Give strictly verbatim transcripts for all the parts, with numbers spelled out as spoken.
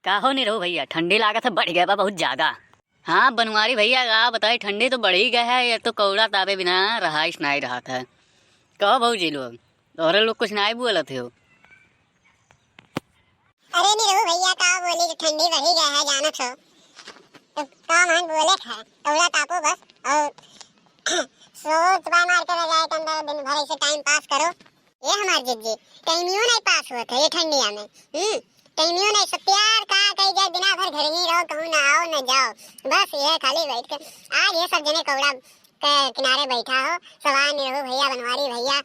का हो निरहू भइया, ठंडी लागत है, बढ़ि गए बा बहुत ज्यादा। हाँ बनवारी भइया, का बताई, ठंडी तो बढ़ि गए है, एक तो कौड़ा तापे बिना रहाइस नाहीं रहत है। कहो भौजी लोग, तोहरे लोग कुछ नाहीं बोलत हो? अरे निरहू भइया, का बोली कि ठंडी बढ़ि गए है, जानत हो। तो का मन बोले था, कौड़ा तापो बस, और सोच बा मार के रजाई के अंदर दिन भर ऐसे टाइम पास करो। ए हमार जिज्जी, टाइमियो नाहीं पास होत है ये ठंडिया में। हम्म, टाइमियो नाहीं, सब प्यार का कही जाए, बिना भर घर ही रहो, कहूँ ना आओ ना जाओ, बस ये खाली बैठ के। आज ये सब जने कौड़ा के किनारे बैठा हो, सब आए निरहू भइया, बनवारी भइया,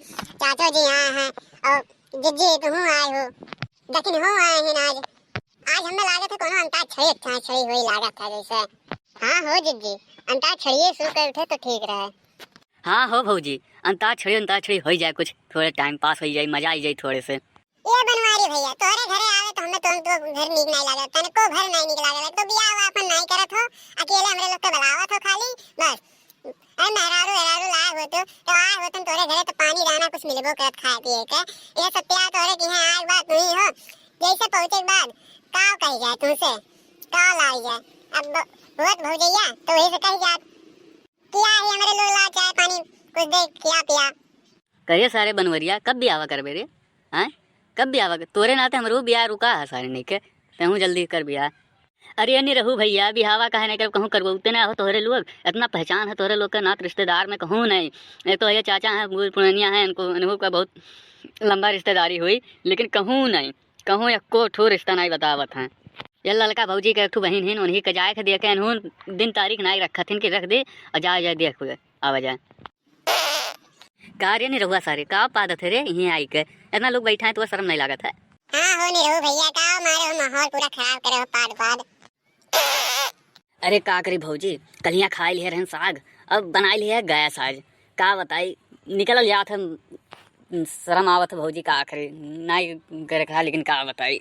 चाचो जी आए हैं, और जिज्जी तुहूँ आए हो, लेकिन हो आए हैं आज। आज हमें लागत है कोनो अंताक्षरी, अंताक्षरी होई लागत है जैसे। हाँ हो जिज्जी, अंताक्षरी शुरू कर उठे तो ठीक रहे। हाँ हो भौजी, अंताक्षरी, अंताक्षरी होई जाए, कुछ थोड़े टाइम पास होई जाए, मजा आई जाए थोड़े से। ए बनवारी भइया, तोहरे घरे आवे तो हमें तो, तो घर नीक नाहीं लागत, तनको घर नाहीं नीक लागत, तो बियाह हुआ अपन नाहीं करत हो, अकेले हमरे लोग के बुलावत हो खाली, बस। अरे मेहरारू, मेहरारू लाए होते, तो आए होते तोहरे घरे तो पानी दाना कुछ मिलबो करत खाए पिए के। ये सब प्यार तोहरे की है, आए बात नहीं हो, जैसे पहुँचे के बाद, काव कही जाए तुमसे, काव लाई जाए, अब होत भौजैया, तो वही से कही जात। किया है हमरे लोग ला चाय पानी, कुछ दे खिया पिया। करे सारे बनवरिया, कब बियाह करबे रे? हैं? कब बियाह कर-, तोरे नाते हमरो बियाह रुका है सारे नहीं के, तेहूँ जल्दी कर बियाह। अरे निरहू भइया, बियाहवा काहे नहीं करब, कहूँ करबउते ना हो तोहरे लोग, इतना पहचान है तोहरे लोग के नात रिश्तेदार में कहूँ नहीं। एक तो ये चाचा हैं, बूढ़ पुरनिया हैं, इनको, इनको का बहुत लंबा रिश्तेदारी हुई, लेकिन कहूँ नहीं, कहूँ एको ठो रिश्ता नहीं बतावत हैं। ये ललका भौजी के एक ठो बहिन हिन, उन्हीं के जाए के दिए के इन्हूँ दिन तारीख नाहीं रखत हिन कि रख दे और जाए, जाए देख के आवा जाए। का रे निरहुआ सारे, का पादत है रे, इहीं आई के? इतना लोग बैठा है, तो शर्म नहीं लागत है? हाँ हो निरहू भइया, का मारे हो माहौल पूरा खराब करे हो, पाद पाद। अरे का करी भौजी, कलिया खाए लिए रहन साग, अब बनाए लिए गैस आज। का बताई, निकल जात है, शर्म आवत है भौजी, का करी, नाहीं करे खा, लेकिन का बताई।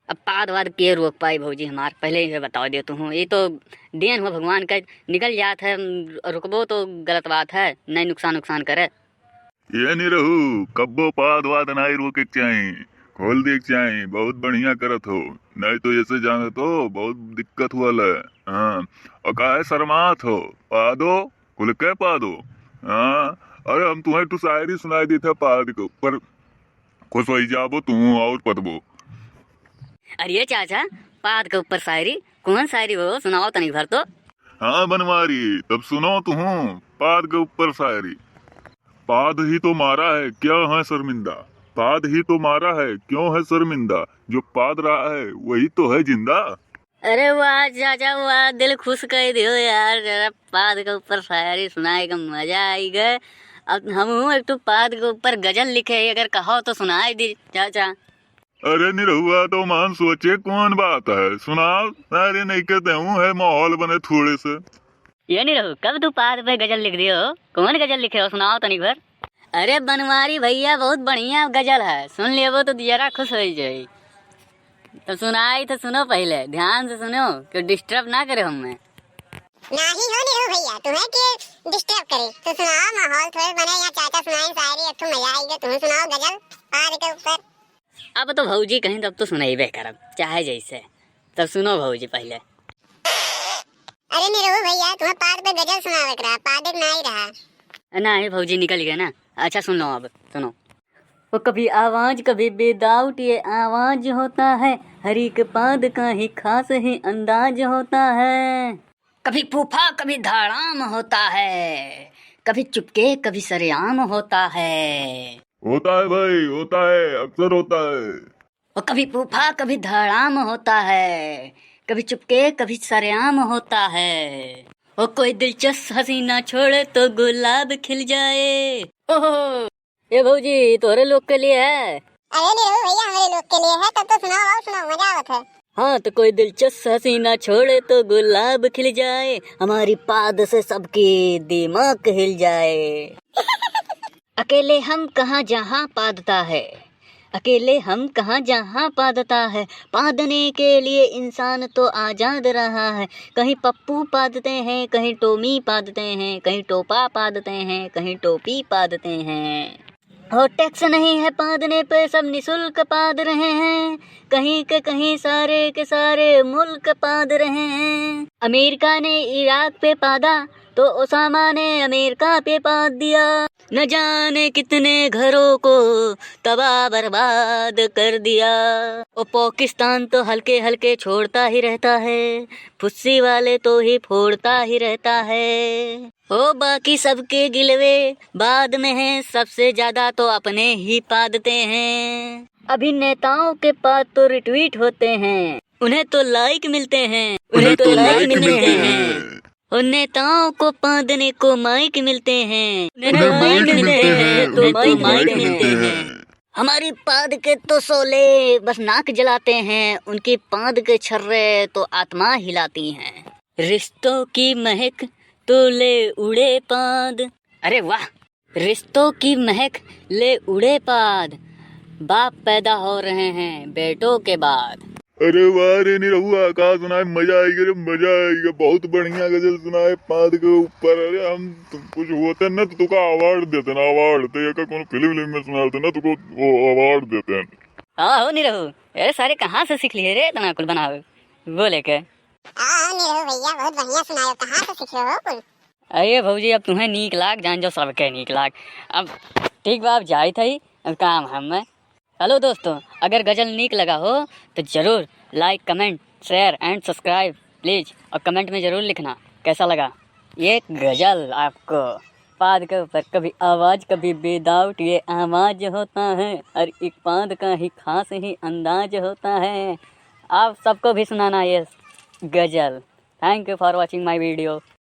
अब पाद वाद के रोक पाई भौजी हमार, पहले ही बताओ दे तू हूँ, ये तो देन हुआ भगवान का, निकल जात है, रुकबो तो गलत बात है, नहीं नुकसान, नुकसान करे। ये निरहू, कब्बो पाद वाद नाहीं रोके के चाही, खोल दे के चाही, बहुत बढ़िया करत हो, नहीं तो ऐसे जानत हो, बहुत दिक्कत हुआ है। हाँ, और काहे शर्मात हो, पादो, खुल के पादो। हाँ, अरे हम तुम्हें एक ठो शायरी सुनाई देते हैं पाद के ऊपर, खुश होई जाबो तू और पदबो। अरे चाचा, पाद के ऊपर शायरी? कौन शायरी हो? सुनाओ तनिक भर तो। हाँ बनवारी, तब सुनो तू पाद के ऊपर शायरी। पाद ही तो मारा है, क्या है शर्मिंदा? पाद ही तो मारा है, क्यों है शर्मिंदा? जो पाद रहा है, वही तो है जिंदा। अरे वाह चाचा वाह, दिल खुश कर दियो यार, जरा पाद के ऊपर शायरी सुनाए का मजा आई गए। अब हमहूँ एक ठो पाद के ऊपर गजल लिखे, अगर कहो तो सुनाए दी चाचा। अरे निरहुआ, तो मान सोचे कौन बात है, सुनाओ। अरे नहीं कहते हूँ है, माहौल बने थोड़े से। ये निरहू, कब तू पाद पे गजल लिख दियो? कौन गजल लिखे हो, सुनाओ तनिक भर। अरे बनवारी भइया, बहुत बढ़िया गजल है, सुन लेबो तो दियरा खुश हो जाई। तो सुनाई तो सुनो पहले, ध्यान से सुनो, कि disturb ना करे हमें। नाही हो निरहू भइया, तुम्हें के disturb करे? तो सुनाओ, माहौल थोड़े बने, यहाँ चाचा सुनाए शायरी, एक ठो मजा आएगा। तुम्हें सुनाओ गजल पाद के ऊपर। अब तो भौजी कहीं, तब तो सुनाइबे करब, चाहे जैसे। तब सुनो भौजी पहले। अरे निरहू भइया, तुम्हें पाद पे गजल सुनावे के रहा, पाद एक नाहीं रहा। नहीं भौजी, निकल गए ना। अच्छा सुन लो, अब सुनो। वो कभी आवाज, कभी without, ये आवाज होता है, हर एक पाद का ही खास ही अंदाज होता है। कभी फूफा, कभी धड़ाम होता है, कभी चुपके, कभी सरेआम होता है। होता है भाई, होता है, अक्सर होता है। वो कभी फूफा, कभी धड़ाम होता है, कभी चुपके, कभी सरेआम होता है। वो कोई दिलचस्प हसीना छोड़े तो गुलाब खिल जाए। ओहो, ये भौजी, तोहरे लोग के लिए है। अरे निरहू भइया, हमरे लोग के लिए है, तब तो सुनाओ, और सुनाओ, मजा आवत है। हाँ, तो कोई दिलचस्प हसीना छोड़े तो गुलाब खिल जाए, हमारी पाद से सबके दिमाग हिल जाए। अकेले हम कहाँ जहाँ पादता है, अकेले हम कहाँ जहाँ पादता है, पादने के लिए इंसान तो आजाद रहा है। कहीं पप्पू पादते हैं, कहीं टोमी पादते हैं, कहीं टोपा पादते हैं, कहीं टोपी पादते हैं। हो, टैक्स नहीं है पादने पे, सब निशुल्क पाद रहे हैं। कहीं के कहीं सारे के सारे मुल्क पाद रहे हैं। अमेरिका ने इराक पे पादा तो ओसामा ने अमेरिका पे पाद दिया। न जाने कितने घरों को तबाह बर्बाद कर दिया। ओ, पाकिस्तान तो हल्के हल्के छोड़ता ही रहता है, फुस्सी वाले तो ही फोड़ता ही रहता है। ओ, बाकी सबके गिलवे बाद में हैं, सबसे ज्यादा तो अपने ही पादते हैं। अभी नेताओं के पाद तो रिट्वीट होते हैं, उन्हें तो लाइक मिलते हैं, उन्हें तो लाइक मिलते हैं। और नेताओं को पादने को माइक मिलते हैं, उन्हें माइक मिलते हैं, तो माइक मिलते हैं। हमारी पाद के तो शोले बस नाक जलाते हैं, उनकी पाद के छर्रे तो आत्मा हिलाती हैं। रिश्तों की महक तो ले उड़े पाद। अरे वाह, रिश्तों की महक ले उड़े पाद। बाप पैदा हो रहे हैं बेटों के बाद। अरे वाह रे निरहुआ, का सुनाए, मजा आइगा रे, मजा आइगा। बहुत बढ़िया गजल सुनाए पाद के ऊपर। अरे हम तो कुछ होते ना तो तुका अवार्ड देते ना, अवार्ड। ते एका कोनो फिल्म विल्म में सुनाए होते ना तुको वो अवार्ड देते हैं। हाँ हो निरहू, अरे सारे कहाँ से सीख लिए रे इतना कुल बनावे बोले के? हाँ, हाँ, निरहू भैया, बहुत बढ़िया सुनाए हो। कहाँ से सीखे हो कुल? अरे भौजी, अब तुम्हें नीक लाग, जान जो सबके नीक लाग। अब ठीक बा, अब जाइत हई, अब काम हम में। हेलो दोस्तों, अगर गजल नीक लगा हो तो जरूर लाइक, कमेंट, शेयर and subscribe please, और कमेंट में जरूर लिखना कैसा लगा ये गजल आपको। पाद के ऊपर कभी आवाज, कभी विदाउट, ये आवाज होता है, और एक पाद का ही खास ही अंदाज होता है। आप सबको भी सुनाना ये गजल। Thank you for watching my video।